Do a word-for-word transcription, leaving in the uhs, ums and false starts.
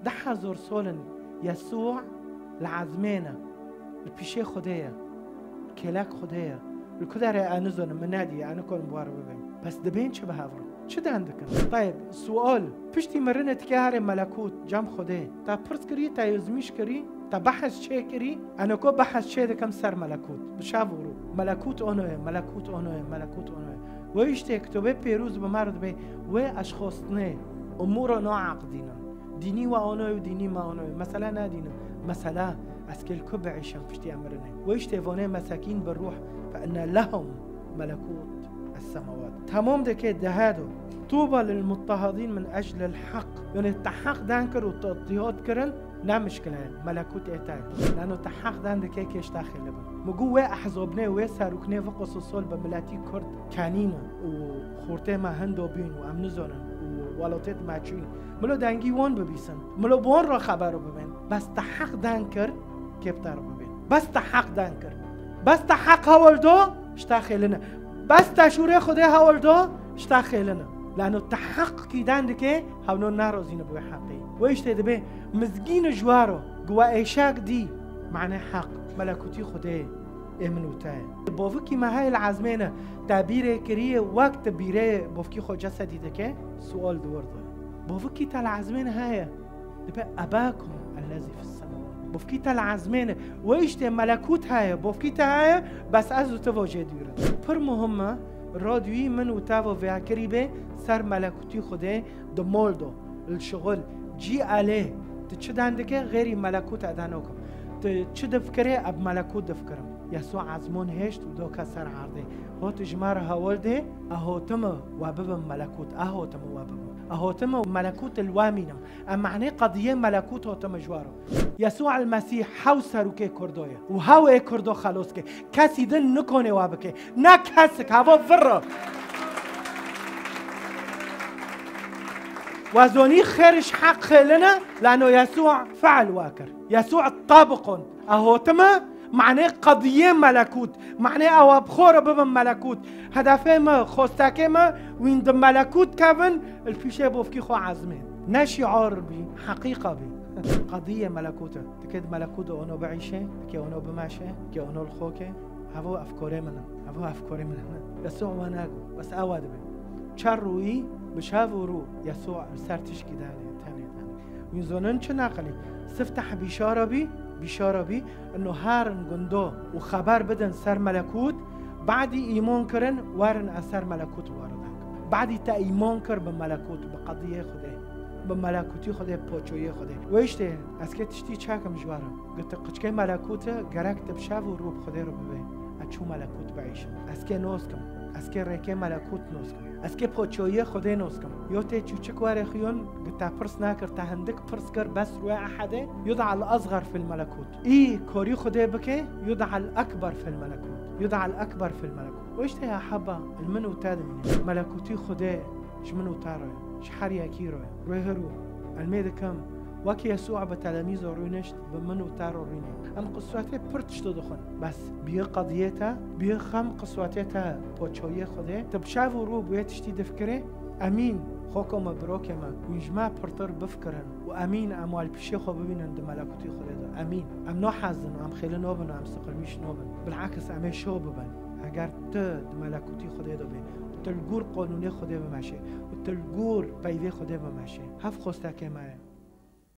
Deh hezor sol in Yesû li ezmên e, li pîşê Xwedê ye, kêlek Xwedê ye. Li ku derê ez nizanim, min nediye, ez nikarim bi we re bibêm. Bes dibên çi bi hev re? Çi dan dikin? Tayeb, sual, piştî mirinê tike herê melekût, cem Xwedê. Te pirs kirî, te yozmîş kirî, te behs çê kirî, ez niko behs çê dikim ser melekût. Bi şev û rû. Melekût ono ye, melekût ono ye, melekût ono ye. Wê îştê kitobê pêrûz bi me re dibê, wê ez xwestinê umûra naeqidînim. Dînî we anoyê û dînî me anoyê. Mesele nedînim. Mesele ez kê li ku biîşim piştî em mirinê. Wê îştê vonê mesekîn bi ruh fe inne lehum melekût es-semawat. Tamam dike dehedo. Tuba lil muttahidîn min eclil heq. Yani te heq dan kir û te îttihad kirin, ne mişkile ye. Melekût ê te ye. Lano te heq dan dike kê ji te xêli bin. Min got wê ehzabinê, wê seroknê vê qososol bi miletî Kurd kenîne û xortê me hindo bîn û em nizonin û welatêt me çûyîn. Milo dengî wan bibîsin. Milo bi wan re xebero bibên. Bes te heq dan kir, kê bi te re bibên. Bes te heq dan kir. Bes te heq hewil do, ji te xêline. Bes te şûrê Xwedê hewil do, ji te xêline. Lano te heq kî dan dike, hewno nerozîne bi wê heqê. Wê îştê dibê, mizgîne ji we re, gi we êşek dî. Mane heq, melekûtî Xwedê. Ê min û te ye. Bovikî me heye li ezmêne, te bîrê kiriye, wek te bîrê bovkî xwe cesedî dike, sual di wir de. Bovikî te li ezmêne heye, dibe ebakum ellezî fis semawat. Bovkî te li ezmêne, wê îştê melekût heye, bovkî te heye, bes ez û te vo jê dûr in. Pir muhim e, radyoyî min û te vo vêya kirî bê ser melekûtî Xwedê, di mol do, li şixul, cî elê, tu çi dan dike, xêrî melekût eda nokim. Tu çi difikirê, eb melekût difikirim. Yesû ezmûn hêşt û doka ser erdê. Hot ji me re hewil dê, e hotime we bibim melekût, e hotime we bibim. E hotime melekût li we mînim. E manê qediyê melekût hotime ji we re. Yesû el Mesîh hew serokê Kurdo ye û hew ê Kurdo xelos ke. Kesî din nikonê wa bike. Ne kesik, heva vir e. Wa zonî xêr ji heq xêline, lano Yesû fe'l wa kir. Yesû tabiqon. E hotime, manê qediyê melekût. Manê ewa bi xwe re bibin melekût. Hedefê me, xostekê me, wîn di melekût kevin, li pîşê bovkî xwe ezmên. Ne şiar bî, heqîqa bî. Qediyê melekût e. Dikê di melekût de ono biîşe, dikê ono bimeşe, dikê ono li xwe ke. Hevo efkorê min in. Hevo efkorê min in. Yesû we nago. Bes ewa dibe. Çar rûyî bi şev û rû Yesû li ser tişkî danê, tenê, tenê. Wîn zonin çi naqilî? Sifteh bîşara bî, bîşara bî, ino herin gundo û xeber bidin ser melekût, badî îmon kirin, werin ez ser melekût waridan. Badî te îmon kir bi melekût, bi qediyê Xwedê, bi melekûtî Xwedê, poçoyê Xwedê. Wê îştê, ez kê tiştî çakim ji we re. Got, tu qiçkê melekût e, gerek tu bi şev û rû bi Xwedê re bibê. Ez çû melekût biîşim. Ez kê nos kim. Ez kê rêkê melekût nos kim. Ez kê poçoyê Xwedê nos kim. Yo tê çûçik werê xuyon, got, te pirs nakir, te hindik pirs kir, bes rûyê Ehedê, yud'a el-asgar fil melekût. Î korî Xwedê bike, yud'a el-ekber fil melekût. Yud'a el-ekber fil melekût. Wê îştê ya heba, li min û te dimîne. Melekûtî Xwedê ji min û te re, ji her yekî re. Rê her û, elmê dikim, wek Yesû bi telemîzo rûnişt, bi min û te re rûnê. Em qiswetê pir tişto dixwin. Bes, biyê qediyê te, biyê xem qiswetê te poçoyê Xwedê. Tu bi şev û rû bi wê tiştî difikirê, emîn, xweko me, birokê me, wîn ji me pirtir bifikirin. Û emîn, em wal pîşê xwe bibînin di melekûtî Xwedê de. Emîn. Em nahezin û em xêli nobin û em siqirmîş nobin. Bil'eks, em ê şo bibin. Eger tu di melekûtî Xwedê de bê, tu li gor qonûnê Xwedê bimeşê û tu li gor peyvê Xwedê bimeşê. Hev xostekê me ye.